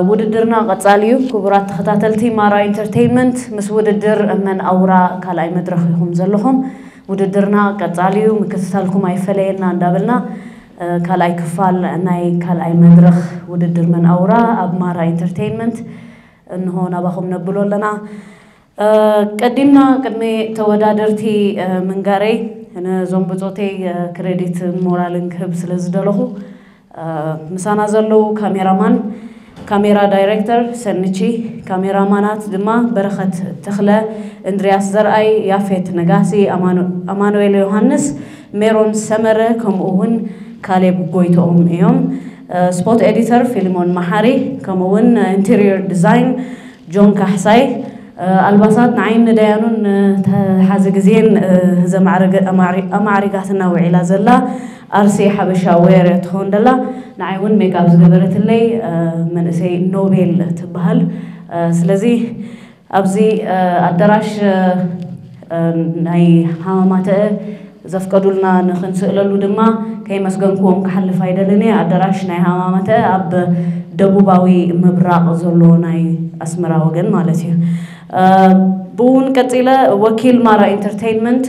ውድድርና ቀጻሊ እዩ። ክቡራት ተኸታተልቲ ማራ ኢንተርቴይንመንት፣ ምስ ውድድር መን ኣውራ ካልኣይ መድረኽ ኢኹም ዘለኹም። ውድድርና ቀጻሊ እዩ፣ ምክትታልኩም ኣይፈለየና እንዳበልና፣ ካልኣይ ክፋል ናይ ካልኣይ መድረኽ ውድድር መን ኣውራ ኣብ ማራ ኢንተርቴይንመንት እንሆ ናባኹም ነብሎ ኣለና። ቀዲምና ቅድሚ ተወዳደርቲ ምንጋረይ፣ ነዞም ብጾተይ ክሬዲት ሞራልን ክህብ ስለ ዝደለኹ፣ ምሳና ዘለዉ ካሜራማን፣ ካሜራ ዳይሬክተር ሰንቺ፣ ካሜራማናት ድማ በረኸት ተኽለ፣ እንድርያስ ዘርኣይ፣ ያፌት ነጋሲ፣ ኣማኑኤል ዮሃንስ፣ ሜሮን ሰመረ፣ ከምኡ እውን ካሌብ ጎይትኦም እዮም። ስፖት ኤዲተር ፊልሞን መሓሪ፣ ከምኡ እውን ኢንቴሪየር ዲዛይን ጆን ካሕሳይ፣ ኣልባሳት ንዓይን ንደያኑን ተሓዚ ግዜን ዘማዕረገ ኣማዕሪጋትና ውዒላ ዘላ ኣርሲ ሓበሻ ዌር ትኸውን ደላ። ንዓይ እውን ሜክኣፕ ዝገበረትለይ መንእሰይ ኖቤል ትበሃል። ስለዚ ኣብዚ ኣዳራሽ ናይ ሃማማተ ዘፍቀዱልና ንኽንስእለሉ ድማ ከይመስገንክዎም ክሓልፍ ኣይደልን እየ። ኣዳራሽ ናይ ሃማማተ ኣብ ደቡባዊ ምብራቕ ዘሎ ናይ ኣስመራ ወገን ማለት እዩ። ብውን ቀጺለ ወኪል ማራ ኢንተርቴይንመንት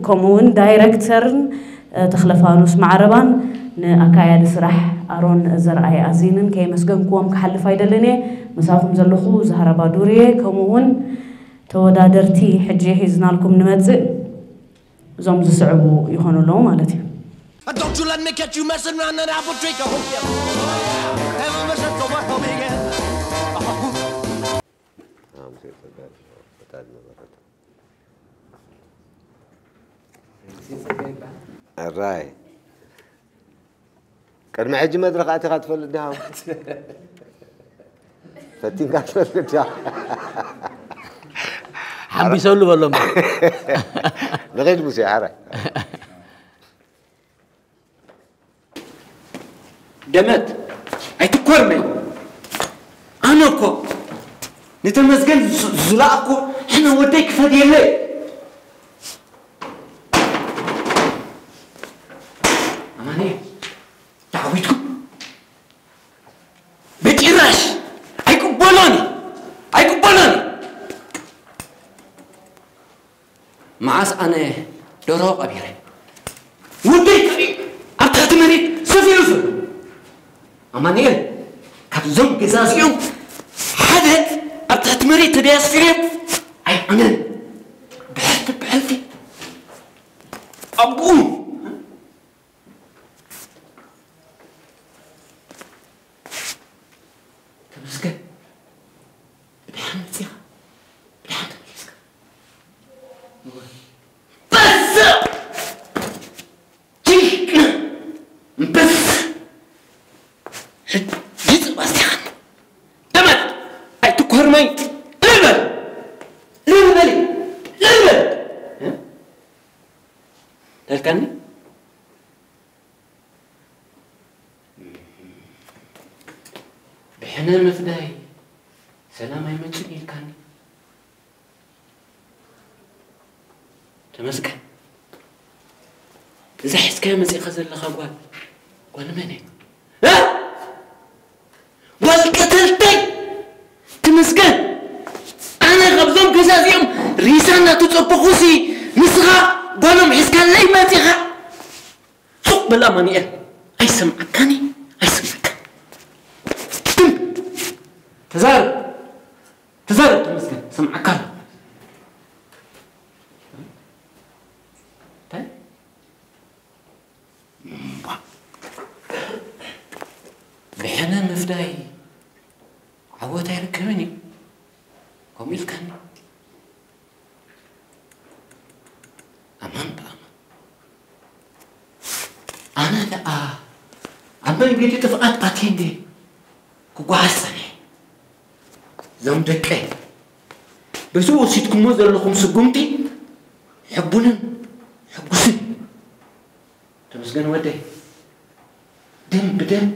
ከምኡ እውን ዳይረክተርን ተኽለፋኑስ ማዕረባን ንኣካያዲ ስራሕ ኣሮን ዘርኣይ ኣዚንን ከየመስገንክዎም ክሓልፍ ኣይደልን እየ። ምሳኹም ዘለኹ ዛህራ ባዱር እየ። ከምኡ እውን ተወዳደርቲ ሕጂ ሒዝናልኩም ንመጽእ እዞም ዝስዕቡ ይኾኑ ኣለዉ ማለት እዩ። Don't you let me catch you messing around and I will drink a whole yeah. Never miss a summer for me again. ኣራይ ቅድሚ ሕጂ መድረኽ ኣቲኻ ትፈልጥ ዲኻ? ፈቲንካ ትፈልጥ ዲኻ? ሓምቢሰሉ በሎ እምበር። ንኺድ ሙሴ ሓራይ ደመት ኣይትኮርመይ። ኣነ እኮ ንተመስገን ዝላኣኮ ሕነ ወደይ ክፈድየለይ ኣማንኤል ተዓዊትኩም ብጭራሽ ኣይቅበሎን እዩ ኣይቅበሎን እዩ። መዓስ ኣነ ደርሆ ቀቢረ ወደይ ክርኢ ኣብ ትሕቲ መሬት ሰፊሩ ዘሎ ኣማንኤል ካብዞም ገዛዚኦም ሓደ ኣብ ትሕቲ መሬት ተደያስፊረ ኣይኣምንን ብሕልፊ ብሕልፊ ኣብኡ ተመስገን ብድሓን መፂኻ ብድሓን ተመሊስካ በዛ ጅግና እምበስ ሕጂ ፅባስቲኻን ተመት ኣይትኮርመይ ልበል ልበል ልበል ተልካኒ ብሕነ ምፍዳይ ሰላም ኣይመፅን ኢልካኒ ተመስገን እዛ ሒዝካዮ መፂእካ ዘለኻ ጓል ጓል መን እያ ጓል ቀተልተይ ተመስገን ኣነ ካብዞም ገዛ እዚኦም ሬሳ እናተፀበኹ ሲ ንስኻ ጓሎም ሒዝካለይ መፂኻ ሱቕ በል ኣማኒኤል ኣይሰምዓካን እዩ ኣይሰምዓካ ድም ተዛረብ ተዛረብ ተመስገን ሰምዓካ ኣሎ እንታይ እምቧ ብሕነ ምፍዳይ ዓወት ኣይርከብን እዩ ከምኡ ኢልካኒ ኣማን ብኣማን ኣነ ደኣ ኣብ መንገዲ ጥፍኣት ኣትየ እንደ ክጓዓዝ ጸኒሐ እዞም ደቀይ በዚ ወሲድኩሞ ዘለኹም ስጉምቲ ሕቡንን ሕጉስን ተመስገን ወደይ ደም ብደም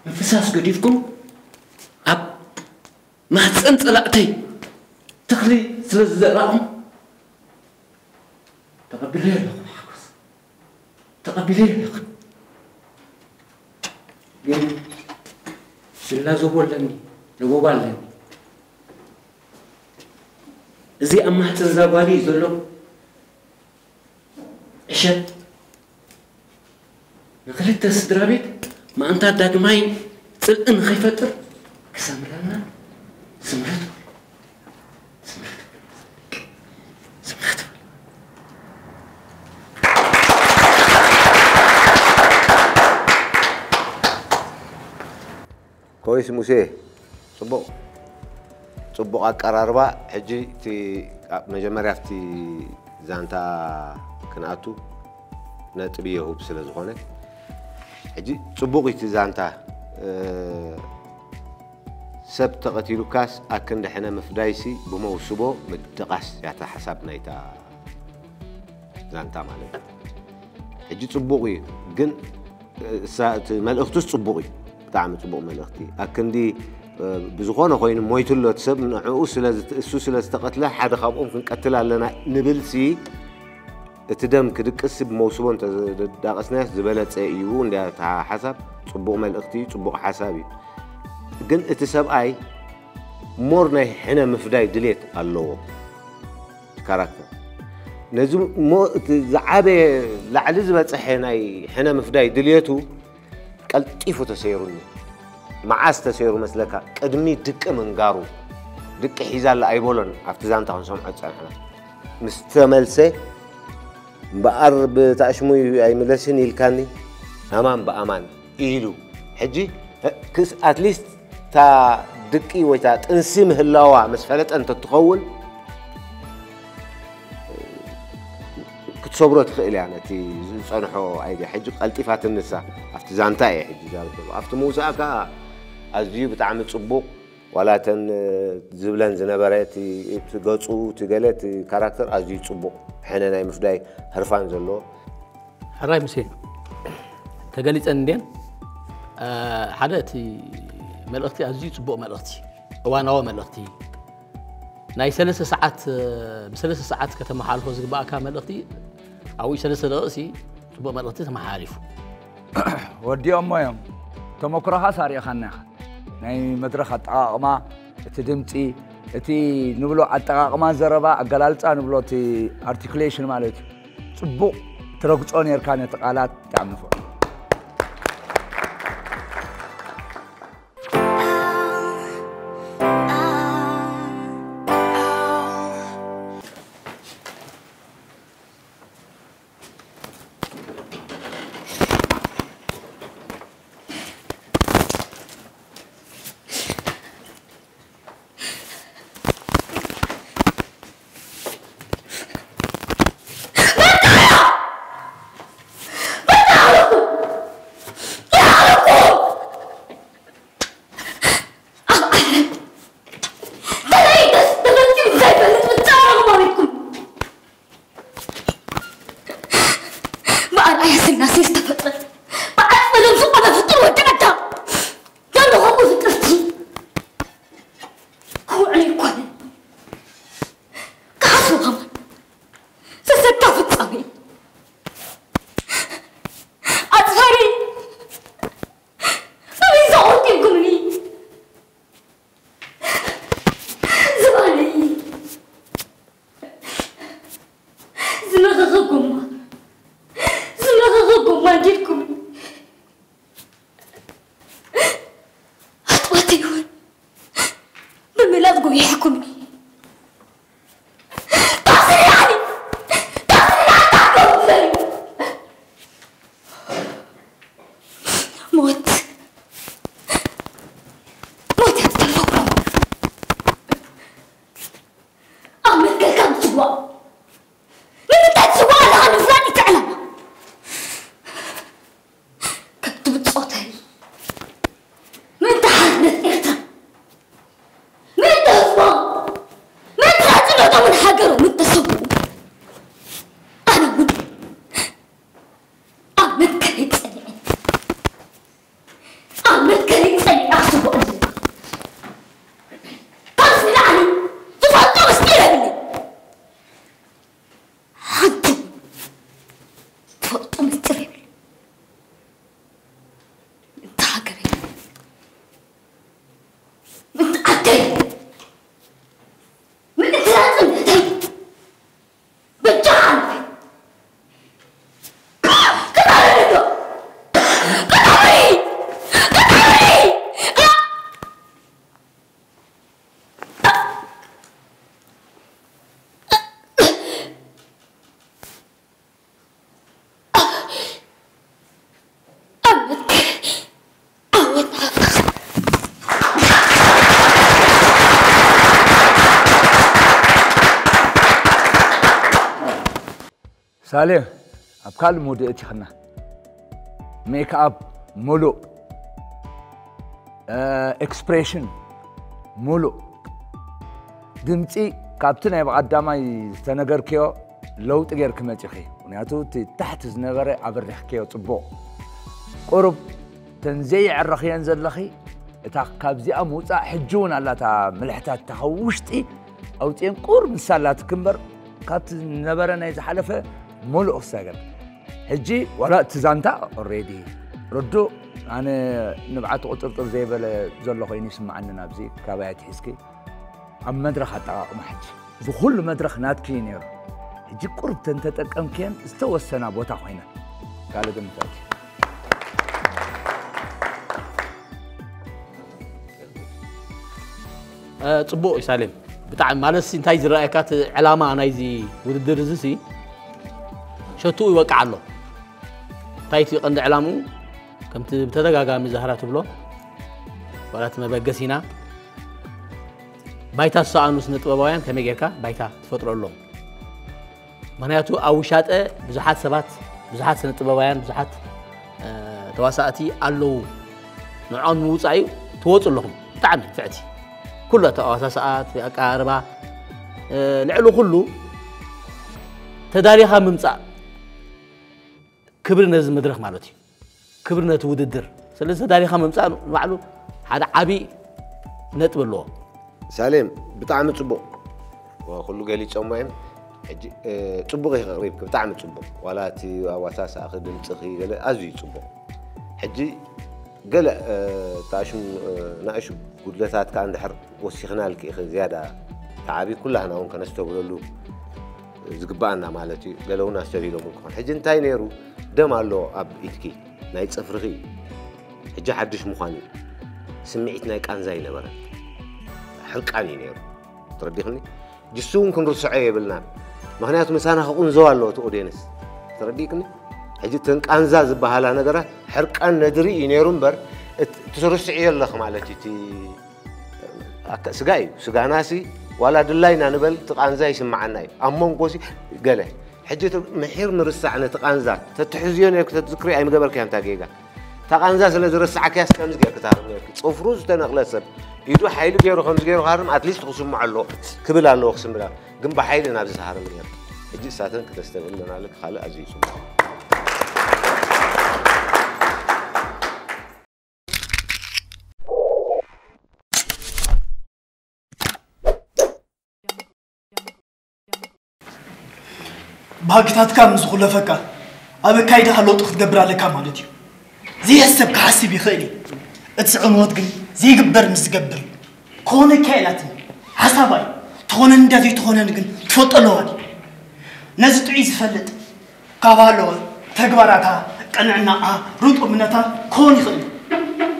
ምፍሳስ ገዲፍኩም ኣብ ማህፀን ፀላእተይ ተኽሊ ስለ ዝዘራእኹም ተቐቢለዮ ኣለኹ ብሓጎስ ተቐቢለዮ ኣለኹ ግን ዝላዘቦ ኣለኒ ንጎባ ኣለኒ። እዚ ኣብ ማህፀን እዛ ጓል እዩ ዘሎ ዕሸል ንክልተ ስድራ ቤት ማእንታ ዳግማይ ፅልኢ ንኸይፈጥር ክሰምረልና ስምረት በሉ። ስምረት በሉ። ስምረት በሉ። ኮይስ ሙሴ፣ ፅቡቕ ፅቡቕ ኣቀራርባ። ሕጂ እቲ መጀመርያ ኣብቲ ዛንታ ክንኣቱ ነጥቢ የሁብ ስለ ዝኾነ፣ ሕጂ ፅቡቕ እዩ እቲ ዛንታ። ሰብ ተቐቲሉካስ ኣክንዲ ሕነ ምፍዳይሲ ብመውስቦ ምድቓስ ያታ ሓሳብ ናይታ ዛንታ ማለት እዩ። ሕጂ ፅቡቕ እዩ ግን እሳ እቲ መልእኽቱስ ፅቡቕ እዩ፣ ብጣዕሚ ፅቡቕ መልእኽቲ። ኣክንዲ ብዝኾነ ኮይኑ ሞይቱ ኣሎ እቲ ሰብ፣ ንዕኡ እሱ ስለ ዝተቐትለ ሓደ ካብኦም ክንቀትል ኣለና ንብልሲ፣ እቲ ደም ክድቅስ ብመውስቦ እንተዳቐስናዮስ ዝበለፀ እዩ። እንዲያ እታ ሓሳብ ፅቡቕ መልእኽቲ እዩ፣ ፅቡቕ ሓሳብ እዩ። ግን እቲ ሰብኣይ ሞር ናይ ሕነ ምፍዳይ ድሌት ኣለዎ። ካራክተር ነዚ እሞ እቲ ዝዓበየ ላዕሊ ዝበፀሐ ናይ ሕነ ምፍዳይ ድልየቱ ቀልጢፉ ተሰይሩኒ። መዓስ ተሰይሩ መስለካ? ቅድሚ ድቂ ምንጋሩ። ድቂ ሒዛ ኣላ ኣይበሎን። ኣብቲ ዛንታ ክንሰምዖ ዝፀንሕና ምስ ተመልሰ እምበኣር ብታእሽሙይ ኣይምለስን ኢልካኒ። ኣማን ብኣማን ኢሉ ሕጂ ክስ ኣትሊስት እታ ድቂ ወይ እታ ጥንሲ ምህላዋ ምስ ፈለጠ እንተትኸውን ክትሰብሮ ትኽእል እያ ነቲ ዝፀንሖ ኣይዲ። ሕጂ ቀልጢፋ ትንሳ ኣብቲ ዛንታ እየ ሕጂ ዛረብ ዘለኹ። ኣብቲ ምውሳእ ከዓ ኣዝዩ ብጣዕሚ ፅቡቕ ዋላ እተን ዝብለን ዝነበረ እቲ ገፁ እቲ ገለ እቲ ካራክተር ኣዝዩ ፅቡቕ ሕነ ናይ ምፍዳይ ህርፋን ዘለዎ። ሕራይ ሙሴ ተገሊፀን እንድየን። ሓደ እቲ መልእኽቲ ኣዝዩ ፅቡቕ መልእኽቲ፣ እዋናዊ መልእኽቲ ናይ ሰለስተ ሰዓት ብሰለስተ ሰዓት ከተመሓልፎ ዝግባእካ መልእኽቲ ኣብኡ ሰለስተ ደቂቕሲ ፅቡቕ መልእኽቲ ተመሓላሊፉ። ወዲኦሞ እዮም። ተመክሮኻስ ኣርእኻና ኢኻ። ናይ መድረኽ ኣጠቓቕማ፣ እቲ ድምፂ፣ እቲ ንብሎ ኣጠቓቕማ ዘረባ፣ ኣገላልፃ ንብሎ እቲ ኣርቲኩሌሽን ማለት እዩ። ፅቡቕ ትረግፆ ነርካ ነቲ ቃላት ብጣዕሚ ንፉዕ። ብኣርኣያ ስላሴ ዝተፈጥረ ብዓፅሚ ሎም ዝቆመ ፍጡር ወዲ ኣዳም ዘሎ ከምኡ ፍጥርቲ ክውዕል ኣይኮነን። ክሓስቡ ከማን ዘሰካ ፍጻሜ ኣፅፋሪ ኣበይ ዘቑርጥ ኢልኩምኒ ዝባነይ ዝመኸኸ ጎማ ዝመኸኸ ጎማ እንዲልኩምኒ ኣጥዋት ይኹን ብምላስ ጎይሕኩምኒ። ሞት ሞት ያስተፈቅሮ ኣብ መትከልካ ምስዋ ንምንታይ ትስዋ ኣለኻ? ንምፍላጥ ይትዕለማ ከምቲ ብጾተይ ምእንቲ ሓርነት ኤርትራ ምእንቲ ህዝቦም ምእንቲ ናጽነቶምን ሃገሮምን ተሰውኡ ኣነ እውን ኣብ መትከለይ ጸኒዐ ኣብ መትከለይ ጸኒዐ ክስውእ ኣለኒ። ካብዚ ንላዕሊ ዝፈልጦ ምስጢር የብለይ። ሓንቲ ትፈልጡ ምስጢር የብለይ። ምእንቲ ሃገረይ ምእንቲ ሳሌም፣ ኣብ ካልእ ሙድ እቲኽና። ሜክኣፕ ሙሉእ፣ ኤክስፕሬሽን ሙሉእ፣ ድምፂ ካብቲ ናይ ብቐዳማይ ዝተነገርክዮ ለውጢ ጌርኪ መፂኺ። ምኽንያቱ እቲ ታሕቲ ዝነበረ ኣብሪኽክዮ ፅቡቕ። ቁሩብ ተን ዘየዕረኽየን ዘለኺ፣ እታ ካብዚኣ ምውፃእ ሕጂ እውን ኣላታ ምልሕታት እታ ካብ ውሽጢ ኣውፅኤን ቁሩብ ንሳ ኣላትኪ እምበር፣ ካብቲ ዝነበረ ናይ ዝሓለፈ ሙሉእ ክሰገር። ሕጂ ዋላ እቲ ዛንታ ኦሬዲ ርዱእ፣ ኣነ ንብዓት ቁጥርጥር ዘይበለ ዘሎ ኮይኑ ይስምዓኒ። ናብዚ ካባይ ኣትሒዝኪ ኣብ መድረኽ ኣጠቓቕማ ሕጂ እዚ ኩሉ መድረኽ ናትኪ እዩ ነይሩ። ሕጂ ቁርብ ተንተጠቀምክየን ዝተወሰና ቦታ ኮይነን ካልእ ግን ንፈልጥ። ጽቡቕ እዩ ሳሌም። ብጣዕሚ ማለት ሲ እንታይ ዝረኣየካ እቲ ዕላማ ናይዚ ውድድር እዚ ሲ ሸትኡ ይወቅዕ ኣሎ። እንታይ እቲ ቀንዲ ዕላምኡ ከምቲ ብተደጋጋሚ ዛህራ ትብሎ ዋላ እቲ መበገሲና ባይታ ዝሰኣኑ ስነ ጥበባውያን ከመይ ጌርካ ባይታ ትፈጥረሎም? ምኽንያቱ ኣብ ውሻጠ ብዙሓት ሰባት ብዙሓት ስነ ጥበባውያን ብዙሓት ተዋሳእቲ ኣለዉ። ንዕኦም ንምውፃእ እዩ ትወፁ ኣለኹም። ብጣዕሚ ፍዕቲ ኩሉ ኣተዋሳስኣ ኣቀራርባ ልዕሊ ኩሉ ተዳሊኻ ምምፃእ ክብሪ ነዚ መድረኽ ማለት እዩ። ክብሪ ነቲ ውድድር። ስለዚ ተዳሊኻ ምምፃእ ንባዕሉ ሓደ ዓብዪ ነጥቢ ኣለዎ። ሳሌም ብጣዕሚ ፅቡቕ ኩሉ ገሊፆሞ እዮም። ሕጂ ፅቡቕ ኢኺ ኣቕሪብኪ፣ ብጣዕሚ ፅቡቕ። ዋላ እቲ ኣዋሳስኣኺ ድምፅኺ ገለ ኣዝዩ እዩ ፅቡቕ። ሕጂ ገለ እታ ሽም ናእሹ ጉድለታት ከዓ እንድሕር ወሲኽናልኪ ኢኺ ዝያዳ ተዓቢ ኩላህና እውን ከነስተብህለሉ ዝግባኣና ማለት እዩ። ገለ እውን ኣስተብሂሎም ክኾን። ሕጂ እንታይ ነይሩ ደም ኣሎ ኣብ ኢድኪ ናይ ፅፍርኺ እዩ። ሕጂ ሓድሽ ምዃን እዩ። ስምዒት ናይ ቃንዛ ይነበረ ሕርቃን እዩ ነይሩ። ተረዲኽኒ? ጅሱ እውን ክንርስዖ የብልናን። ምኽንያቱ ምሳና ክቕንዘው ኣለዎ እቲ ኦዲየንስ። ተረዲእክኒ? ሕጂ እተን ቃንዛ ዝበሃላ ነገራት ሕርቃን ነድሪ እዩ ነይሩ እምበር ትርስዕዮ ኣለኽ ማለት እዩ። እቲ ስጋ እዩ። ስጋና ሲ ዋላ ድላይና ንበል እቲ ቃንዛ ይስምዓና እዩ። ኣብ መንጎ ሲ ገለ ሕጂ እቲ ምሒር ምርሳዕ ነቲ ቃንዛ ተትሕዝዮ ነርኪ ተትዝክሪ ኣይምገበርክያን እታ ጌጋ። እታ ቃንዛ ስለ ዝረሳዕክያስ ከምዚ ጌርኪ ትሃርም ነርኪ። ጽፍሩ ዝተነቕለ ሰብ ኢዱ ሓይሊ ገይሩ ከምዚ ገይሩ ክሃርም ኣትሊስት ክስምዖ ኣለዎ ክብል ኣለዎ ክስምዳ ግን ብሓይሊ ናብዚ ትሃርም ነርኪ። ሕጂ እሳተን ክተስተብህለናልኪ ካልእ ኣዝዩ ጽቡቕ። ባህግታትካ ምስ ዝኹለፈካ ኣብ ኣካይዳኻ ለውጢ ክትገብር ኣለካ ማለት እዩ። ዘይሕሰብ ክሓስብ ይኽእል እዩ። እቲ ዕንወት ግን ዘይግበር ምስ ዝገብር እዩ። ክኾነካ ኢላትኒ ሓሳባ እዩ። ተኾነን እንዳ ዘይተኾነን ግን ትፈልጦ ኣለዋ ድዩ? ነዚ ጥዑይ ዝፈልጥ ካብ ሃለወ ተግባራታ፣ ቅንዕናኣ፣ ርጡብነታ ክኾን ይኽእል እዩ።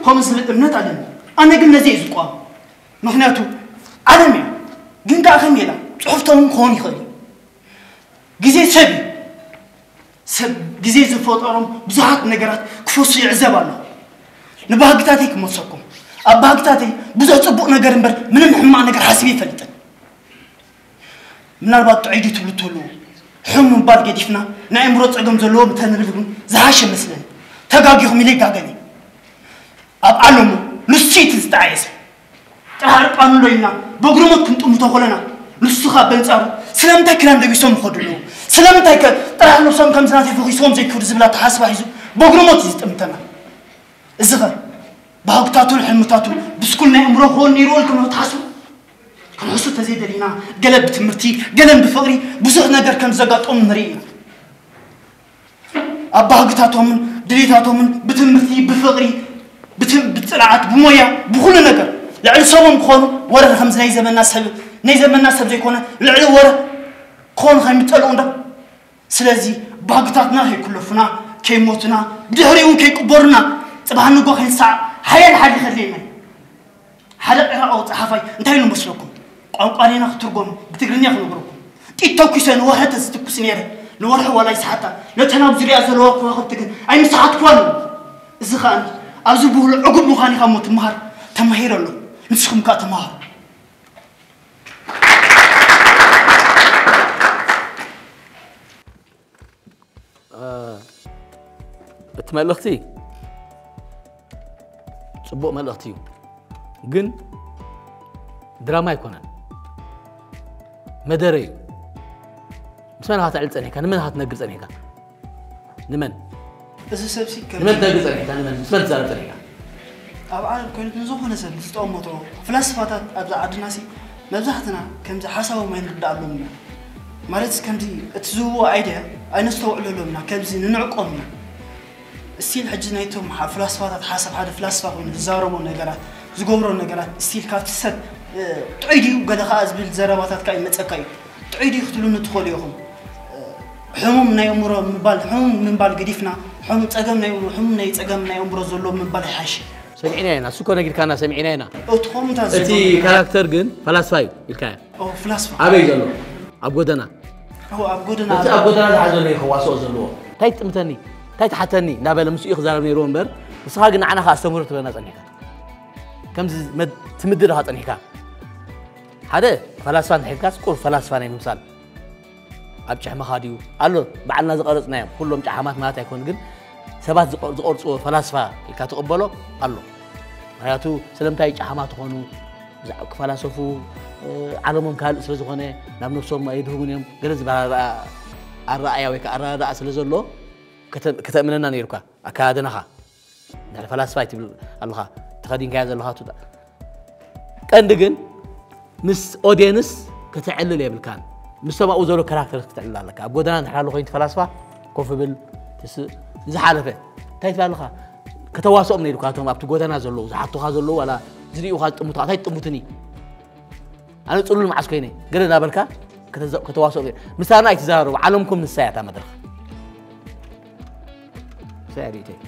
ከምኡ ዝብል እምነት ኣለኒ። ኣነ ግን ነዚ እየ ዝቋም። ምኽንያቱ ዓለም እያ። ግን ከኣ ከመይ ኢላ? ጽሑፍታ እውን ክኾን ይኽእል እዩ። ግዜ ሰብ እዩ። ሰብ ግዜ ዝፈጠሮም ብዙሓት ነገራት ክፈሱ ይዕዘብ ኣለኹ። ንባህግታተይ ክመልሰኩም። ኣብ ባህግታተይ ብዙሕ ጽቡቕ ነገር እምበር ምንም ሕማቕ ነገር ሓሲበ ኣይፈልጥን። ምናልባት ጥዑይ ድዩ ትብሉ ትህልዉ። ሕሙም ምባል ገዲፍና ናይ ኣእምሮ ጸገም ዘለዎም እንተንብል እውን ዝሓሸ መስለኒ። ተጋጊኹም ኢለ ይጋገን እየ። ኣብ ዓለሙ ንሱ እቲ ዝጠዓየ ሰብ። ጥራሕ ዕርቃኑ ኣሎ ኢልና በግርሞት ክንጥምቶ ከለና ንሱ ኸኣ በንጻሩ ስለምንታይ ክዳን ለቢሶም ይኸዱ ኣለዉ? ስለምንታይ ከ ጥራሕ ነብሶም ከምዚ ናተይ ፈኺስዎም ዘይክዱ ዝብል ኣተሓስባ ሒዙ በግርሞት እዩ ዝጥምተና። እዚ ኸ ባህግታቱን ሕልምታቱን ብስኩል ናይ እምሮ ክኸውን ነይርዎ ኢልኩም ዶ ትሓስቡ? ክንሕሱ ተዘይደሊና ገለ ብትምህርቲ ገለን ብፍቕሪ ብዙሕ ነገር ከም ዘጋጠሙ ንርኢ ኢና። ኣብ ባህግታቶምን ድሌታቶምን ብትምህርቲ ብፍቕሪ ብትም ብፅንዓት ብሞያ ብኩሉ ነገር ልዕሊ ሰቦም ክኾኑ ወረ ከምዚ ናይ ዘመና ሰብ ናይ ዘመና ሰብ ዘይኮነ ልዕሊ ወረ ክኾኑ ከይምፀልኡ እንዶ ስለዚ ባህግታትና ከይኩለፉና ከይሞቱና ብድሕሪኡ እውን ከይቅበሩና ፅባሕ ንጎ ከይንሳዕ ሓያል ሓይሊ ከድልየና እዩ። ሓደ ዕራቓዊ ጸሓፋይ እንታይ ኢሉ መስለኩም? ቋንቋ ኔና ክትርጎም ብትግርኛ ክነግረኩም። ጢት ተኩሰ ንወርሒ ተዝትኩስ ነይረ ንወርሒ ዋላ ይስሓታ ነተን ኣብ ዙርያ ዘለዋ ከዋኽብቲ ግን ኣይምስሓትክዋን። እዚ ኸኣ ኣብዚ ብህሉ ዕጉብ ምዃን ኢኻ እሞ ትመሃር ተማሂረ ኣሎ። ንስኹም ከኣ ተማሃሩ። እቲ መልእኽቲ ጽቡቕ መልእኽቲ እዩ፣ ግን ድራማ ኣይኮነን፣ መደረ እዩ። ምስ መን ኢኻ ተዕልል ጸኒሕካ? ንመን ኢኻ ትነግር ጸኒሕካ? ንመን? እዚ ሰብሲ ከም ንመን ትነግር ጸኒሕካ? ንመን? ምስ መን ትዛረብ ጸኒሕካ? ኣብ ዓለም ኮይኑ ንዝኾነ ሰብ ዝጠመቶ ፍላስፋታት ኣብዚ ዓድና ሲ መብዛሕትና ከምዚ ሓሳቦም ኣይንርዳኣሎም ኢና። ማለት ከምዚ እቲ ዝህብዎ ኣይድያ ኣይነስተውዕለሎም ኢና፣ ከምዚ ንንዕቆም ኢና። እስቲል ሕጂ ናይቶም ሓ- ፍላስፋታት ሓሳብ ሓደ ፍላስፋ ኮይኑ ዝዛረቦ ነገራት ዝገብሮ ነገራት እስቲል ካብቲ ሰብ እ፣ ጥዑይ ድዩ ገለ ከዓ ዝብል ዘረባታት ከዓ ይመፀካ እዩ። ጥዑይ ድዩ ክትብሉኒ ትኽእሉ ኢኹም። እ፣ ሕሙም ናይ እምሮ ምባል ሕሙም ምባል ገዲፍና ሕሙም ፀገም ናይ ሕሙም ናይ ፀገም ናይ እምሮ ዘለዎ ምባል ይሓይሽ። ሰሚዕና ኢና፣ እሱ እኮ ነጊርካና ሰሚዕና ኢና። እቲ ከምታ እቲ ካራክተር ግን ፈላስፋ እዩ ኢልካዮ። ፍላስፋ ኣበይ ዘሎ? ኣብ ጎደና። ኦ፣ ኣብ ጎደና እቲ ኣብ ጎደና ዝሓዘሎ እዩ ክዋስኦ ዘለዎ። እንታይ ትጥምተኒ እንታይ ትሓተኒ እንዳበለ ምስኡ ክዛረብ ነይርዎ እምበር፣ ንስኻ ግን ንዓና ከ ኣስተምህሮ ትበና ጸኒሕካ። ከምዚ መድ- ትምድድ ኢኻ ጸኒሕካ። ሓደ ፈላስፋ እንተሒዝካስ ቁር ፈላስፋ ናይ ምምሳል ኣብ ጨሕምኻ ድዩ ኣሎ። በዓልና ዝቐረጽናዮም ኩሎም ጨሓማት ማለት ኣይኮን፣ ግን ሰባት ዝቐ- ዝቐርጽዎ ፈላስፋ ኢልካ ትቕበሎ ኣሎ። ምክንያቱ ስለምንታይ ጨሓማት ትኾኑ? ብዛዕባ ክፈላሰፉ እ፣ ዓለሞም ካልእ ስለ ዝኾነ ናብ ነብሶም ኣይድህቡን እዮም። ገለ ዝበሃል ኣረኣእያ ወይ ከዓ ኣረዳድኣ ስለ ዘሎ ከተ- ከተእምነና ነይሩካ። ኣካያድናኻ ድሕሪ ፈላስፋ ይትብል ኣለኻ ተኸዲንካያ ዘለኻ ቱታ። ቀንዲ ግን ምስ ኦድየንስ ከተዕልል የብልካን። ምስቶም ኣብኡ ዘሎ ካራክተርስ ክትዕልል ኣለካ። ኣብ ጎደና እንድሕር ኣሎ ኮይኑ ፈላስፋ ኮፍ ብል ትስእ ንዝሓለፈ እንታይ ትብል ኣለኻ? ከተዋስኦም ነይሩካ እቶም ኣብቲ ጎደና ዘለዉ ዝሓቱኻ ዘለዉ ዋላ ዝሪኡኻ ዝጥምቱኻ እንታይ ትጥምቱኒ? ኣነ ጽሉል መዓስ ኮይነ ገለ እናበልካ ከተዘ- ከተዋስኦም ነይሩ። ምሳና ኣይትዘራረቡ። ዓለምኩም ንሳ እያ እታ መድረኽ። ንሳ እያ ርእይቶይ።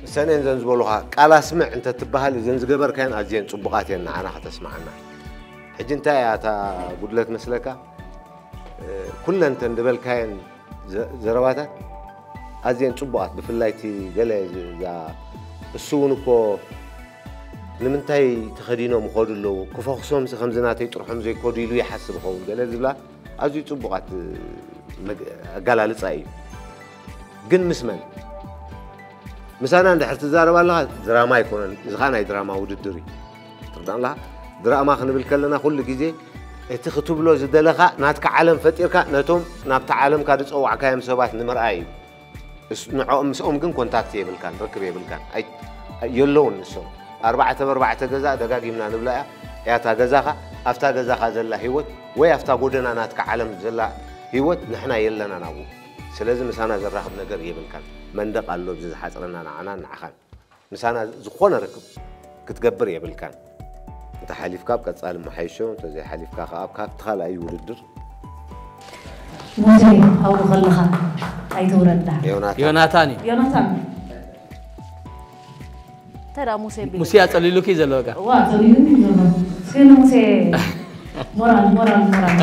እሰን እየን ዘን ዝበሉኻ ቃል ኣስምዕ እንተትበሃል እዘን ዝገበርካየን ኣዝየን ጽቡቓት እየን ንዓና ከተስምዓና። ሕጂ እንታይ እያ እታ ጉድለት መስለካ? እ፣ ኩለን እተን ዝበልካየን ዘ- ዘረባታት ኣዝየን ጽቡቓት፣ ብፍላይ እቲ ገለ ዝ- እዛ እሱ እውን እኮ ንምንታይ ተኸዲኖም ይኸዱ ኣለዉ? ክፈኹሶምሲ ከምዚ ናተይ ጥርሖም ዘይከዱ ኢሉ ይሓስብ ይኸውን ገለ ዝብላ ኣዝዩ ጽቡቓት መግ- ኣገላልጻ እዩ። ግን ምስ መን? ምሳና እንድሕር ትዛረብ ኣለኻ ድራማ ኣይኮነን፣ እዚ ኸዓ ናይ ድራማ ውድድር እዩ። ትርዳእ ኣለኻ? ድራማ ክንብል ከለና ኩሉ ግዜ እቲ ክትብሎ ዝደለኻ ናትካ ዓለም ፈጢርካ ነቶም ናብቲ ዓለምካ ዝጸዋዕካዮም ሰባት ንምርኣይ እዩ። እስ- ንዕኦም ምስኦም ግን ኮንታክት የብልካን፣ ርክብ የብልካን። ኣይ- ኣይ- የለውን ንሶም። ኣርባዕተ ብኣርባዕተ ገዛ ደጋጊምና ንብላ እያ። እያ እታ ገዛኻ፣ ኣብታ ገዛኻ ዘላ ህይወት ወይ ኣብታ ጎደና ናትካ ዓለም ዘላ ህይወት ንሕና የለናን ኣብኡ። ስለዚ ምሳና ዘራኽብ ነገር የብልካን። መንደቕ ኣሎ ኣብዚ ዝሓጽረና ንዓናን ንዓኻን። ምሳና ዝኾነ ርክብ ክትገብር የብልካን። እንተ ሓሊፍካ ኣብ ቀጻሊ መሓይሾ፣ እንተ ዘይሓሊፍካ ከኣ ኣብ ካብቲ ካልኣይ ውድድር ሙሴ ኣብኡ ከለኻ ኣይትውረድ ደሓን። ዮናታን ዮናታን እዩ። ዮናታን እንታይ ደኣ ሙሴ ቢሉ ሙሴ ኣጸሊሉኪ ዘሎ በቃ። ዋ ጸሊሉ ዘሎ። እስኪ ንሙሴ ሞራል ሞራል ሞራል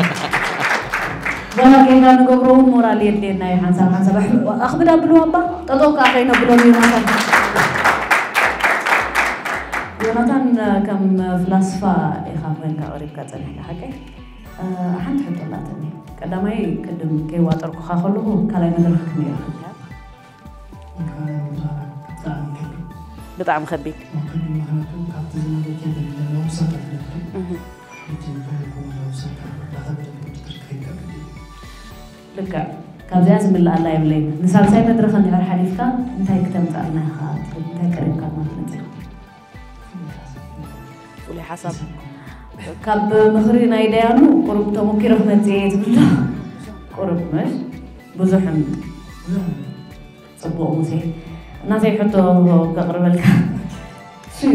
ሞራል ጌጋ ንገብሮ እውን ሞራል የድልየና እዩ። ሓንሳብ ሓንሳብ ኣሕ- ኣኽብድ ኣብልዎ እባ ጠጠው ከዓ ከይነብሎ ዮናታን። ዮናታን ከም ፍላስፋ ኢኻ ኮይንካ ቀሪብካ ጸኒሕካ ሓቀይ? ሓንቲ ሕቶ ኣላትኒ። ቀዳማይ ቅድም ከይዋጠርኩኻ ከለኹ ካልኣይ መድረኽ ክንደይ ኢኻ? ካልኣይ መድረኽ ብጣዕሚ ከቢድ ብጣዕሚ ከቢድ ከቢድ ምኽንያቱ ካብቲ ዝነበረኪ የብልኒ መውሰድ ኣለኪ እህ። እቲ ንክህልኩም መውሰድ ዳኸብደ ውድድር ክከይድ ከቢድ እዩ ልክዕ ካብዚኣ ዝምልኣላ የብለይን ንሳልሳይ መድረኽ እንድሕር ሓሊፍካ እንታይ ክተምፅኣልና ኢኻ እንታይ ቀሪብካ ድማ ትመፅእ ኢኻ ፍሉይ ሓሳብ ካብ ምኽሪ ናይ ደያኑ ቁሩብ ተሞኪረ ክመፅእ እየ ትብሎ ቁሩብ ምሽ ብዙሕን ፅቡቕ ሙሴ እናተይ ሕቶ ከቕርበልካ ስዩ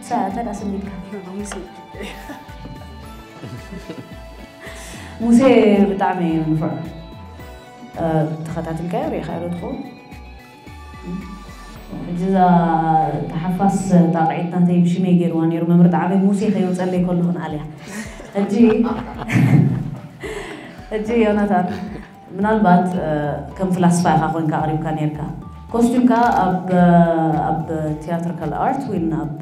ሳ እንታይ ደኣ ስሚልካ ሙሴ ብጣዕሚ እዩ ንፉዕ ተኸታትልካዮ ሪኢኻዮ ዶ ትኸውን ሕጂ እዛ ተሓፋስ ጣቕዒት ናተይ ብሽመይ ገይርዋ ነይሩ መምህር ጣዕመይ ሙሴ ከይወፀለይ ከለኹ ንኣልያ ሕጂ ሕጂ ዮናታን ምናልባት ከም ፍላስፋ ኢኻ ኮንካ ኣቕሪብካ ነይርካ ኮስቱምካ ኣብ ኣብ ቲያትሪካል ኣርት ወይ ኣብ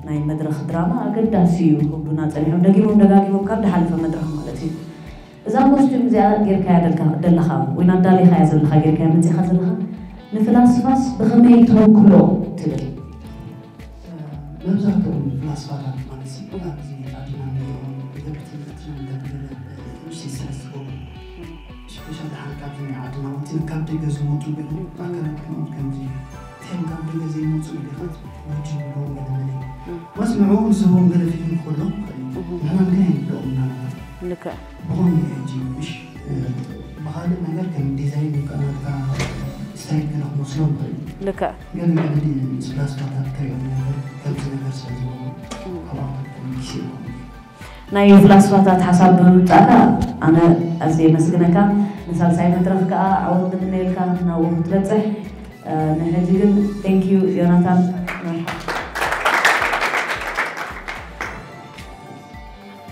ናይ መድረኽ ድራማ ኣገዳሲ እዩ ክብሉና ፀኒሖም ደጊሞም ደጋጊሞም ካብ ዝሓለፈ መድረኽ ማለት እዩ እዛ ኮስቱም እዚኣ ጌርካያ ደለኻ ወይ ኣዳሊኻያ ዘለኻ ጌርካያ መፂኻ ዘለኻ ንፍላስፋስ ብኸመይ ተወክሎ ትብል? መብዛሕትኦም ፍላስፋታት ማለት ሲ ኣብዚ ዓድና ንሪኦም ብገለ ትምህርትና እንዳተገለ ንእሽተይ ስለ ዝገብሩ ስፔሻሊ ሓደ ካብዚ ናይ ዓድና ወፂና ካብ ደገ ዝመፁ ገለ ኣካላት ክኖት ከምዚ ቴም ካብ ደገ ዘይመፁ ኢኻ ወዲ ብሎም ገለ መለ ማስ ንዕኦም ዝህቦም ገለ ፊልም ክሎ ንሕና ግን ኣይንብለኦም እናነበር ልክዕ ብኾኑ ሕጂ ምሽ ብኻልእ ነገር ከም ዲዛይን ወይ ከዓ ናትካ ስታይል ገለ ክመስሎ ንኽእል እዩ። ልክዕ ገለ ገለ ግን ምስ ፍላስፋታት ከሪኦም ነገር ከምዚ ነገር ስለ ዝበሉ ካብኣቶም ተመጊሱ ይኸውን እዩ። ናይ ፍላስፋታት ሓሳብ ብምምጻእካ ኣነ ኣዝየ የመስግነካ። ንሳልሳይ መድረኽ ከኣ ዓወት ንምነየልካ ናብኡ ክትበጽሕ። ንሕጂ ግን thank you ዮናታን መርሓባ።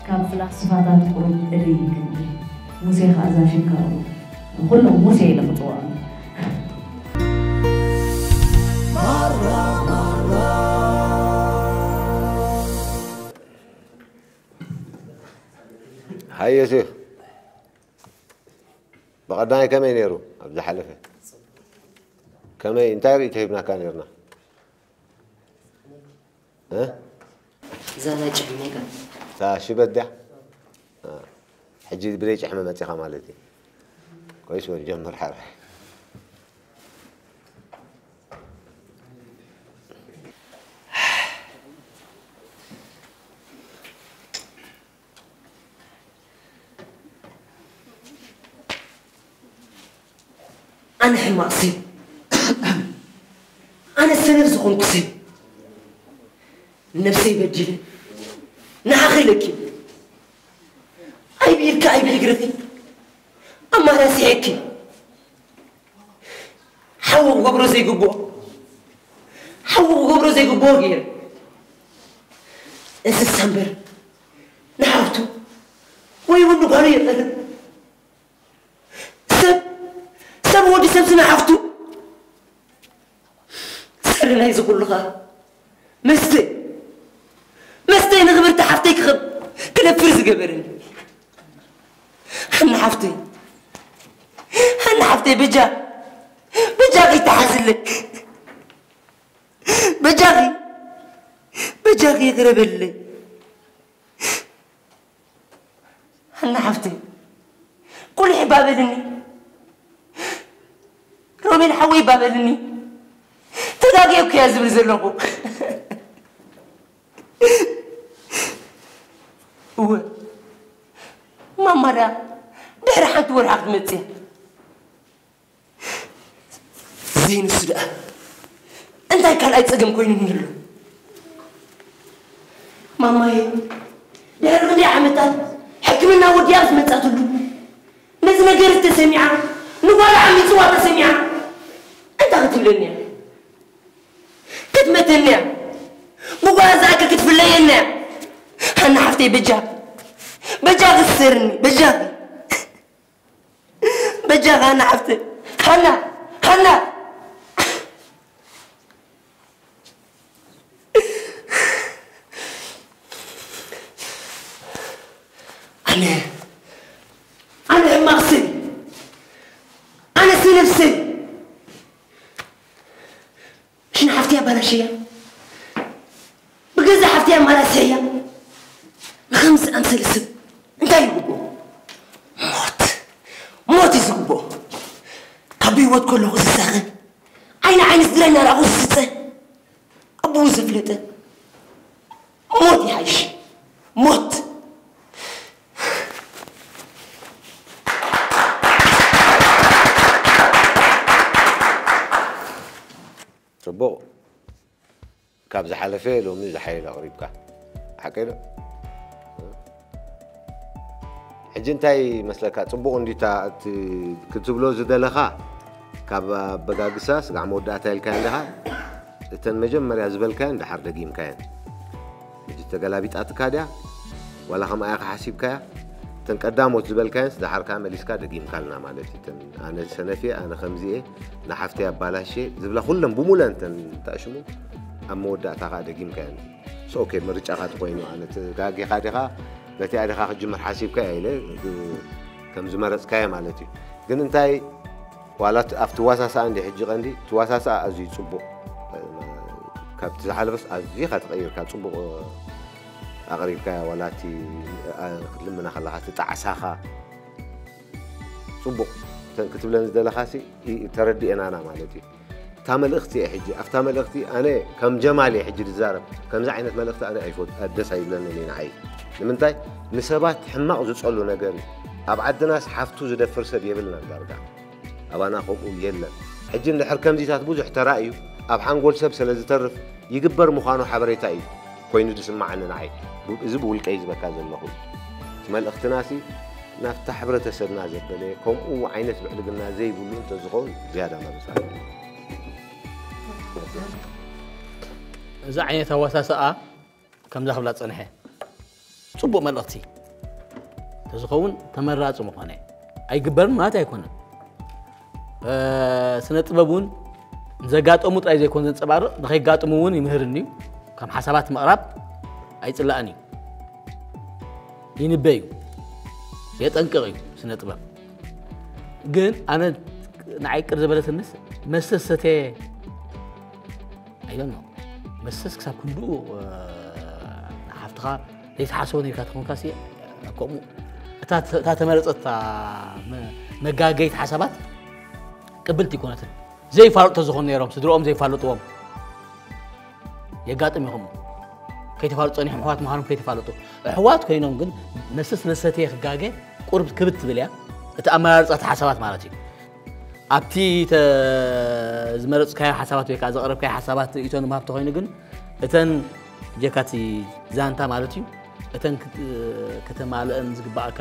ካብ ፍላስፋታት ቁሩብ እልይ ክንብል ሙሴ ከኣ እዛ ሽም ከኣ ኩሎም ሙሴ ኢለ ክጽውዖም። ሃየ ዮሴፍ ብቐዳማይ ከመይ ነይሩ ኣብ ዝሓለፈ ከመይ እንታይ ርእይቶ ሂብናካ ነርና እዛ ናይ ጭሕመ ኢኻ። እታ ሽበት ድያ ሕጂ ብዘይ ጭሕመ መፂኻ ማለት እዩ ኮይስ ወን ጀምር ሓራይ ኣነ ሕማቕ ሰብ ኣነ ሰነፍ ዝኾንኩ ሰብ ነብሰይ በዲለ ንዓኺ ኢለኪ ኣይብኢድኪ ኣይብኢግርኺ ኣማላሲዐኪ ሓዊ ክገብሮ ዘይግብኦ ሓዊ ክገብሮ ዘይግብኦ ገይረ እንስሳ እምበር ንሓፍቱ ወይ እውን ንጓሉ የቐርብ ሰብ ሰብ ወዲ ሰብ ዝነሓፍቱ ሰሪ ናይ ዝኩሉ ኸዓ መስተ መስተ ንኽብርቲ ሓፍተይ ክኽብ ክደፍር ዝገበርኒ ሓና ሓፍተይ ሓና ሓፍተይ በጃ በጃኺ ተሓዝለይ በጃኺ በጃኺ ይቕረ በልለይ ሓና ሓፍተይ ቁልሕ ባበልኒ ሮቤል ሓወይ ባበልኒ ተጋጊየኩ እያ ዝብል ዘለኹ እወ ማማ ድኣ ድሕሪ ሓንቲ ወርሒ ክትመፅእ እያ ዘይንሱ ደኣ እንታይ ካልኣይ ጸገም ኮይኑኒ ኣሎ ማማየ ድሕሪ ክንደይ ዓመታት ሕክምና ወዲኣ ምስ መጻትሉ ነዚ ነገር ተሰሚዓ ንጓላ ዓሚፅዋ ተሰሚዓ እንታይ ክትብለኒ እያ ክትመተኒ እያ ብጓላ ዝኣክል ክትፍለየኒ እያ ሃና ሓፍተይ በጃ በጃ ክሰርኒ በጃ በጃኻ ሃና ሓፍተይ ሃና ሃና ኣነ ኣነ ሕማቕ ሰብ ኣነ ሰነፍ ሰብ ሽን ሓፍቲ ኣባላሸያ ብገዛ ሓፍቲ ኣማላሰያ ንኸምዚ ኣምሰለ ሰብ እንታይ ይግብኦ ሞት ሞት እዩ ዝግብኦ ካብ ብህይወት ከለኹ ዝሳኸ ዓይኒ ዓይኒ ስድራ እናረኣኹ ዝስፀ ኣቦኡ ዘፍለጠ ሞት ይሓይሽ ሞት ፅቡቕ ካብ ዝሓለፈ ሎሚ ዝሓየለ ኣቕሪብካ ሓቀይ ዶ ሕጂ እንታይ መስለካ ፅቡቕ እንዲታ ክትብሎ ዝደለኻ ካብ ኣበጋግሳ ስጋዕ መወዳእታ ኢልካ ኣለኻ እተን መጀመርያ ዝበልካየን ደሓር ደጊምካየን ሕጂ ተገላቢጣትካ ድያ ዋላ ከምኣ ኢኻ ሓሲብካያ እተን ቀዳሞት ዝበልካየንስ ደሓር ከኣ መሊስካ ደጊምካልና ማለት እዩ። እተን ኣነ ሰነፍ እየ፣ ኣነ ከምዚ እየ፣ ንሓፍተይ ኣባላሽ እየ ዝብላ ኩለን ብሙለን እተን ተኣሽሙ ኣብ መወዳእታ ከኣ ደጊምካየን። So okay ምርጫኻ ተኾይኑ ኣነ ተጋጊኻ ዲኻ ነቲኣ ዲኻ ክትጅምር ሓሲብካያ ኢለ ከም ዝመረጽካዮ ማለት እዩ። ግን እንታይ ዋላ ኣብቲ ዋሳሳኣ እንዲ ሕጂ ቀንዲ ትዋሳሳኣ ኣዝዩ ጽቡቕ፣ ካብቲ ዝሓለፈስ ኣዝኻ ተቐይርካ ጽቡቕ ኣቕሪብካያ። ዋላ እቲ ክትልምና ከለኻ እቲ ጣዕሳኻ ጽቡቕ ክትብለኒ ዝደለኻሲ ተረዲኤናና ማለት እዩ። እታ መልእኽቲ እየ ሕጂ ኣብታ መልእኽቲ ኣነ ከም ጀማል እየ ሕጂ ዝዛረብ። ከምዚ ዓይነት መልእኽቲ ኣነ ኣይፈ ደስ ኣይብለንን እዩ ንዓይ። ንምንታይ ንሰባት ሕማቕ ዝጸሉ ነገር እዩ። ኣብ ዓድናስ ሓፍቱ ዝደፍር ሰብ የብልናን ዳርጋ። ኣባና ከምኡ የለን። ሕጂ እንድሕር ከምዚታት ብዙሕ ተራእዩ ኣብ ሓንጎል ሰብ ስለ ዝተርፍ ይግበር ምዃኑ ሓበሬታ እዩ ኮይኑ ዝስማዓኒ ንዓይ። ብ- እዚ ብውልቀይ ዝበካ ዘለኹ እዩ። እቲ መልእኽትናሲ ናብታ ሕብረተሰብና ዘበለ ከምኡ ዓይነት ብዕልግና ዘይብሉ እንተዝኸውን ዝያዳ መርፃ። እዚ ዓይነት ኣዋሳስኣ ከምዛ ክብላ ፀንሐ ፅቡቕ መልእኽቲ ተዝኸውን ተመራፂ ምኾነ። ኣይግበርን ማለት ኣይኮነን። ስነ ጥበብ እውን ንዘጋጠሙ ጥራይ ዘይኮን ዘንፀባርቕ ንኸይጋጥሙ እውን ይምህርን እዩ። ከም ሓሳባት ምቕራብ ኣይፅላእን እዩ። ይንበ እዩ፣ የጠንቅቕ እዩ ስነ ጥበብ። ግን ኣነ ንዓይ ቅር ዝበለትንስ መስተ ሰተ ኣይደኖ መስተስ ክሳብ ክንድኡ ሓፍትኻ ዘይትሓስቦ ነርካ ትኾንካ ሲ ከምኡ እታ ተመረፀት መጋገይት ሓሳባት ቅብልቲ ይኮነትን። ዘይፋልጡ ዝኾኑ ነይሮም ስድሮኦም ዘይፋለጥዎም የጋጥም ይኹም ከይተፋልጡ ጸኒሖም ኣሕዋት ምዃኖም ከይተፋለጡ ኣሕዋት ኮይኖም ግን መስስ መሰተየ ክጋገ ቁርብ ክብት ትብል እያ። እቲ ኣመራርጻ እቲ ሓሳባት ማለት እዩ። ኣብቲ ዝመረጽካዮ ሓሳባት ወይ ከዓ ዘቕረብካዮ ሓሳባት ርእይቶ ንምሃብ ተኾይኑ ግን እተን ጀካቲ ዛንታ ማለት እዩ እተን ከተማልአን ዝግባኣካ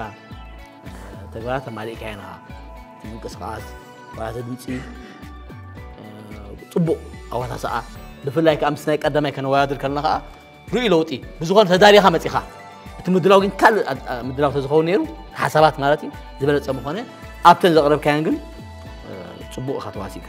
ተግባራት ኣማሊእካየን ኢኻ። እቲ ምንቅስቃስ ዋላ እቲ ድምፂ ፅቡቕ ኣዋሳስኣ ብፍላይ ከዓ ምስ ናይ ቀዳማይ ከነወዳድር ከለና ከዓ ርኡይ ለውጢ ብዝኾነ ተዳሊኻ መፂኻ እቲ ምድላው ግን ካልእ ምድላው ተዝኸውን ነይሩ ሓሳባት ማለት እዩ ዝበለፀ ምኾነ ኣብተን ዘቕረብካየን ግን ፅቡቕ ኢኻ ተዋሲእካ።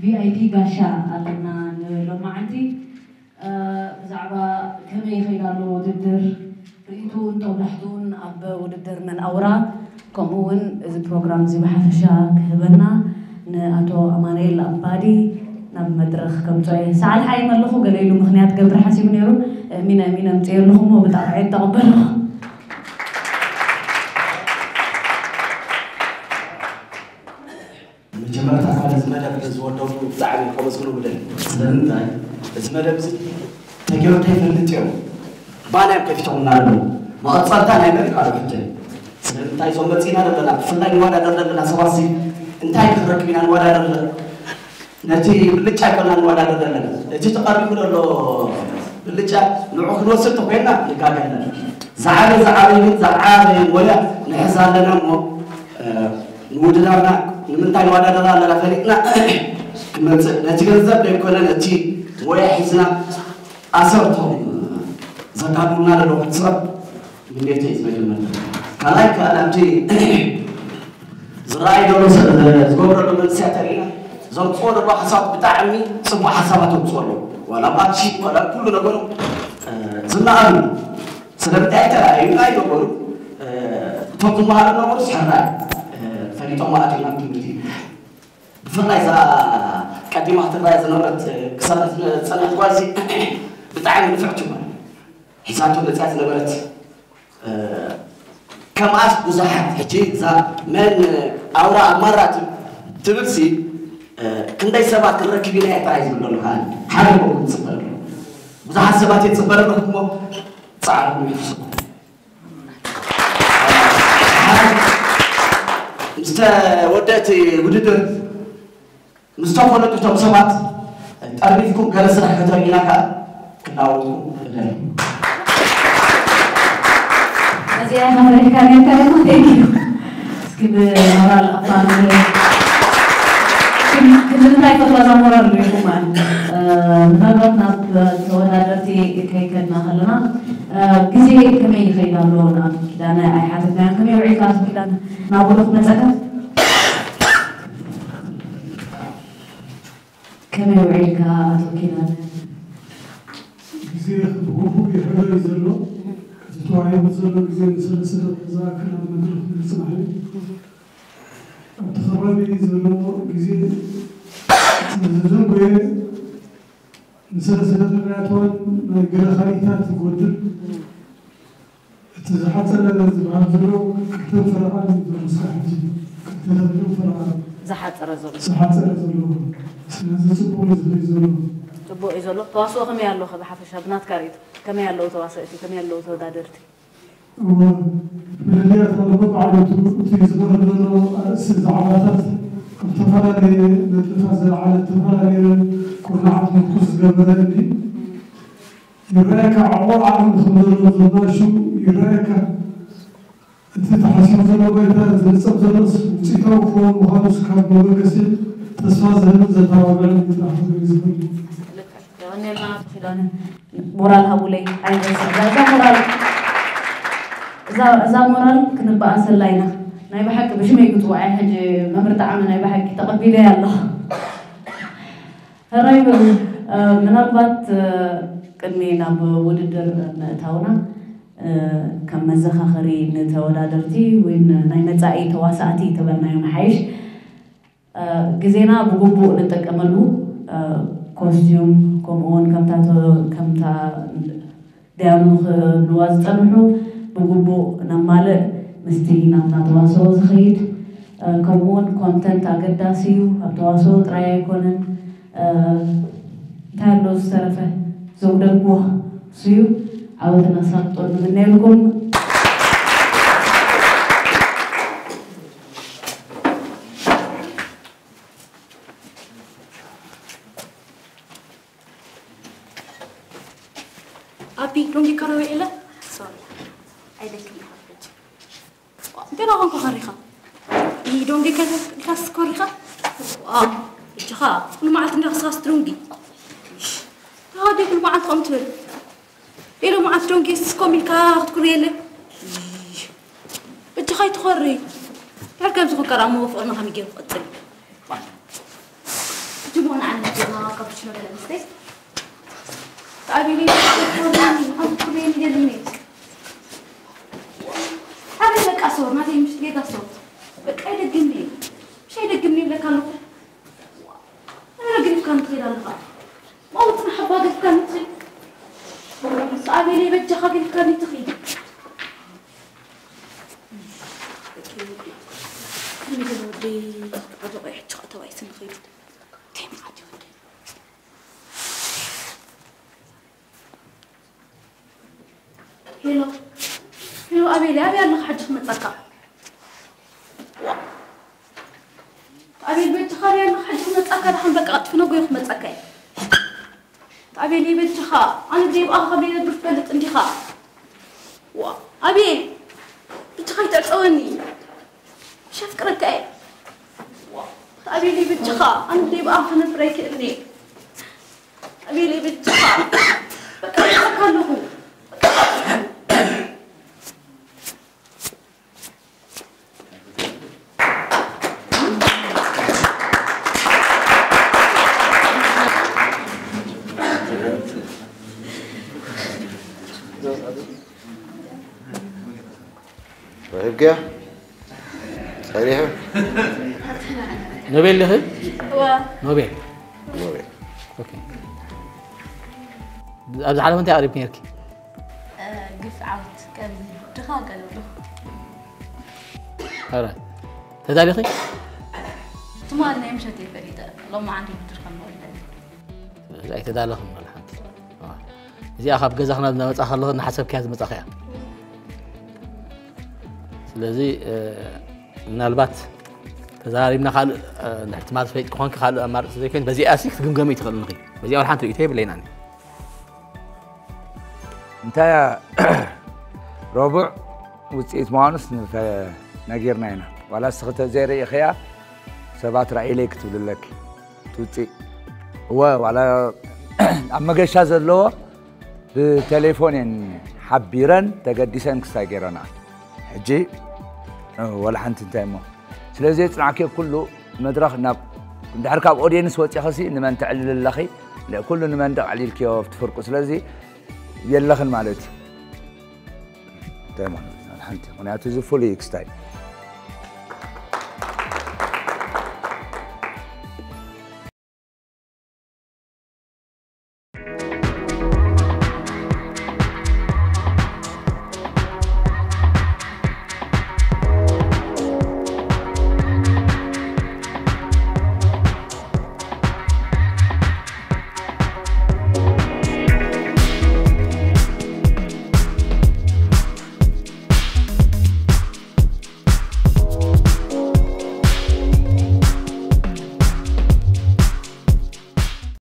ቪኣይፒ ጋሻ ኣለና ንሎማዓንቲ። ብዛዕባ ከመይ ይኸይድ ኣሎ ውድድር ርእይትኡን ጦብላሕትኡን ኣብ ውድድር መን ኣውራ ከምኡ እውን እዚ ፕሮግራም እዚ ብሓፈሻ ክህበና ንኣቶ ኣማኑኤል ኣባዲ ናብ መድረኽ ከምፅኦ እየ። ሰዓል ሓይም ኣለኹ ገለ ኢሉ ምኽንያት ገብሪ ሓሲቡ ነይሩ። ሚነ ሚነ ምፅእ ኣለኹ እሞ ብጣዕሚ ዕየት ተቐበልኹ። መጀመርታ ካብ እዚ መደብ ዝወደቡ ብጣዕሚ ከመስግኖም እደሊ። ስለምንታይ እዚ መደብ እዚ ተገይሩ እንታይ ይፈልጥ እዮም ባና እዮም ከፊቶምና ኣለዉ። መቐፀልታ ናይ መን እዩ ካልእ ሕቶ እዩ። ስለምንታይ እዞም መፂእና ዘለና ብፍላይ ንወዳደር ዘለና ሰባት ሲ እንታይ ክንረክብ ኢና ንወዳደር ነቲ ብልጫ ይኮና ንወዳደር ዘለና እቲ ተቐሪቡ ዘሎ ብልጫ ንዑ ክንወስድ ተኮይንና ንጋገ ኣለና። ዝዓበየ ዝዓበየ ግን ዝዓበየ ሞያ ንሕዝ ኣለና እሞ ንውድዳርና ንምንታይ ንወዳደር ኣለና ፈሊጥና ክመፅእ ነቲ ገንዘብ ዘይኮነ ነቲ ሞያ ሒዝና ኣሰርቶም ዘጋጥሙና ዘለዉ ሕፅረት ምንዴተይ ዝመጀመርታ ካልኣይ ከዓ ናብቲ ዝረኣይ ዘሎ ዝገብረሉ መንስያ ተሪእና ዘምፅኦ ዘለዋ ሓሳባት ብጣዕሚ ፅቡቅ ሓሳባት ኣምፅኦ ኣለዉ ዋላ ባትሺ ዋላ ኩሉ ነገሩ ዝነኣሉ ስለምንታይ ተረኣዩ ኣይገበሩ እቶም ዝመሃሩ ነበሩ ሕራይ ፈሊጦም ኣትዮም ናብ ትምህርቲ ብፍላይ እዛ ቀዲማ ክትረኣየ ዝነበረት ክሳብ ዝፀንሐት ጓል እዚ ብጣዕሚ ንፍዕቲ ጓል ሒዛቶ መፅያ ዝነበረት ከምኣስ ብዙሓት ሕጂ እዛ መን ኣውራ ኣብ ማራ ትብልሲ ክንደይ ሰባት ክንረክብ ኢና ኤርትራ እዩ ዝብል ዘሎ ከዓ ሓደ ኮ ዝፅበ ኣሎ ብዙሓት ሰባት እየ ዝፅበ ኣለኹ እሞ ፃዕርኩም ይሕስኹ ምስ ተወደእቲ ውድድር ምስ ተፈለጡ እቶም ሰባት ጠርኒፍኩም ገለ ስራሕ ከተርእዩና ከዓ ክናወጥኩም እደሊ። እዚኣ ኢኻ ፈሪሕካ ነርካ ኢኻ። Thank you። እስኪ ብሞራል ኣፋንዎ። ክንዲ እንታይ ፈትዋ እዛ ሞራል ዶ ኢኹም ማለት ምናልባት ናብ ተወዳደርቲ ከይከድና ከለና ግዜ ከመይ ይኸይድ ኣሎ ናብ ኪዳነ ኣይሓተትናዮ። ከመይ ውዒልካ ኣቶ ኪዳነ? ናብኡ ዶ ክመፀካ? ከመይ ውዒልካ ኣቶ ኪዳነ? ግዜ ብግቡእ ይሕሎ እዩ ዘሎ። እቲ ተዋሂቡ ዘሎ ግዜ ንሰለስተ ደቂቕ ዝኣክል ኣብ መድረኽ ንጽናሕ እዩ። ኣብቲ ከባቢ ዘሎ ግዜ ዝተዘንጎየ ንሰለስተ ደቂቕ ያትዋን ናይ ገለ ካልኢታት ይጎድል። እቲ ዝሓፀረ ዝበሃል ዘሎ ክልተ ፈረቓ እዩ ዘሎ። ስራሕ ሕጂ ክልተ ፈረቓ ዝሓፀረ ዘሎ ዝሓፀረ ዘሎ። ስለዚ ፅቡቕ እዩ ዝኸይድ ዘሎ። ፅቡቕ እዩ ዘሎ። ተዋስኦ ከመይ ኣሎ? ከ ብሓፈሻ ብናትካ ርእይቶ ከመይ ኣለዉ ተዋሰእቲ? ከመይ ኣለዉ ተወዳደርቲ? እወ፣ ፍልልያት ኣለዎ ብዓይነቱ። እቲ ዝቐርብ ዘሎ ኣርእስቲ ዛዕባታት ካብ ዝተፈላለየ ነጥብታት ዝለዓለ ዝተፈላለየ ኩርናዓት ምርኩስ ዝገበረ እንዲ ይረኣየካ። ዕቑር ዓቕሚ ከም ዘሎ ዘማሹ ይረኣየካ። እቲ ተሓሲቡ ዘሎ ባይታ ዝንፀብ ዘሎስ ውፅኢታዊ ክኸውን ምዃኑስ ካብ መበገሲ ተስፋ ዝህብን ዘተባብዕን እዩ። ዝኣኽል እዩ ዝብል። የቐንየልና ኣቶ ኪዳነ። ሞራል ሃቡለይ ኣይንረስዕ። እዛ ሞራል እዛ እዛ ሞራል ክንበኣሰላ ኢና። ናይ ብሓቂ ብሽመይ ክፅውዓ ሕጂ መምህር ጣዕመ ናይ ብሓቂ ተቐቢለያ ኣለኹ። ሕራይ በሉ። ምናልባት ቅድሚ ናብ ውድድር ምእታውና ከም መዘኻኸሪ ንተወዳደርቲ ወይ ናይ መጻኢ ተዋሳእቲ ተበልናዮም ሓይሽ ግዜና ብግቡእ ንጠቀመሉ ኮስትዩም ከምኡውን ከምታ ከምታ ደያኑ ክብልዋ ዝጸንሑ ብግቡእ ነማልእ ምስቲ ናብና ተዋስኦ ዝኸይድ ከምኡውን ኮንተንት ኣገዳሲ እዩ። ኣብ ተዋስኦ ጥራይ ኣይኮነን። እንታይ ኣሎ ዝተረፈ ዘጉደልኩዎ እሱ እዩ። ዓወትን ኣሳልጦን ንምነየልኩም። ኣቢ ሎሚ ከረው የለ ሶሪ ኣይደክም ሓፍች እንቴና ኮንኮ ከሪኻ ዶንጊ ከልካስ ኮሪኻ እጅኻ ኩሉ መዓልቲ እንዳክስኻስ ትዶንጊ ተዋዲ ኩሉ መዓልቲ ከም ትብል ሌሎ መዓልቲ ዶንጊ ስኮም ኢልካ ክትኩር የለ እጅኻ ይትኾሪ ዳር ከምዚ ኩንከራ እሞ ፍቕርና ከመይ ገይሩ ክቕፅል እዩ ጅሞን ዓነት ጀና ካፕችኖ ገለ ምስተይ ኣቢሊ ኮርኒ ኣንኩሌን ገሊኔ ኣበይ በቃ ሶር ናተይ ምሽት ጌጋ ሶር በቃ ይደግምኒ ምሽ ኣይደግምኒ ይብለካ ኣለኹ ኣነ ግን ካን ትኸይድ ኣለኻ ማውፅና ሓባ ገልካ ንትኸይድ ኣቤሌ በጃኻ ገልካ ንትኸይድ ከመይ ገለ ወደይ ተዓጠቑ ሕጂ ከዓ ተባኢስኒ ኸይድ እንታይ መዓት ይወደይ ሄሎ ሄሎ ኣቤል ኣበይ ኣለኻ ሕጂ ክመፀካ ኣቤል በጅኻ ኣበይ ኣለኻ ሕጂ ክመፀካ ደሓን በቃ ቀጥፊ ነጎ ክመፀካ እየ ኣቤል በጅኻ ኣነ ብደይ ብኣኻ ከመይ ነብር ትፈልጥ እንዲኻ ኣቤል በጅኻ ይተዕፀወኒ ሸፍቅረካ እየ ኣቤል በጅኻ ኣነ ብደይ ብኣኻ ክነብር ኣይክእልን እየ ኣቤል በጅኻ በቃ ይሓካ ኣለኹ ረኺብክያ? ጸኒሑ? ኖቤል ዲኺ? እዋ ኖቤል። ኖቤል። ኦኬ። ኣብዚ ዓለም እንታይ ኣቕሪብኪ ነርኪ? ግፍ ዓወት ቀሊል ድኻ ቀሊሉ ኧረ ተዳሊኺ? ትማል ናይ ምሸት እየ ፈሊጠ ሎማዓንቲ ውድድር ከም ንወልደ ስለዚ ኣይተዳለኽን ማለት ሓንቲ። እዚኣ ካብ ገዛኽና እናመጻ ከለኹ እናሓሰብክያ ዝመጻኽያ። ስለዚ ምናልባት ተዛራሪብና ካልእ እንድሕር ትማል ትፈይጥ ክኾንኪ ካልእ ኣማርፂ ዘይኮይኑ በዚኣ ሲ ክትግምገሚ ትኽእል ንኺ በዚኣ ወላ ሓንቲ ርእይቶ የብለይን ኣነ። እንታይ ረቡዕ ውፅኢት ምዃኑስ ነጊርና ኢና። ዋላ እስኺ ተዘይርኢኽያ ሰባት ራእይለይ ክትብሊ ኣለኪ። ትውፅእ እወ ዋላ ኣብ መገሻ ዘለዎ ብቴሌፎን እየን ሓቢረን ተገዲሰን ክስታይ ገይረና። ሕጂ ወላ ሓንቲ እንታይ እሞ ስለዚ የፅናዕክዮ ኩሉ መድረኽ ናብ ድሕር ካብ ኦዲየንስ ወፂኸሲ ንመን ተዕልል ኣለኺ? ኩሉ ንመን ደቕዕሊልክዮ ኣብቲ ፍርቁ? ስለዚ የለኽን ማለት እዩ። እንታይ ማለት ሓንቲ ምክንያቱ እዚ ፍሉይ ክስታይ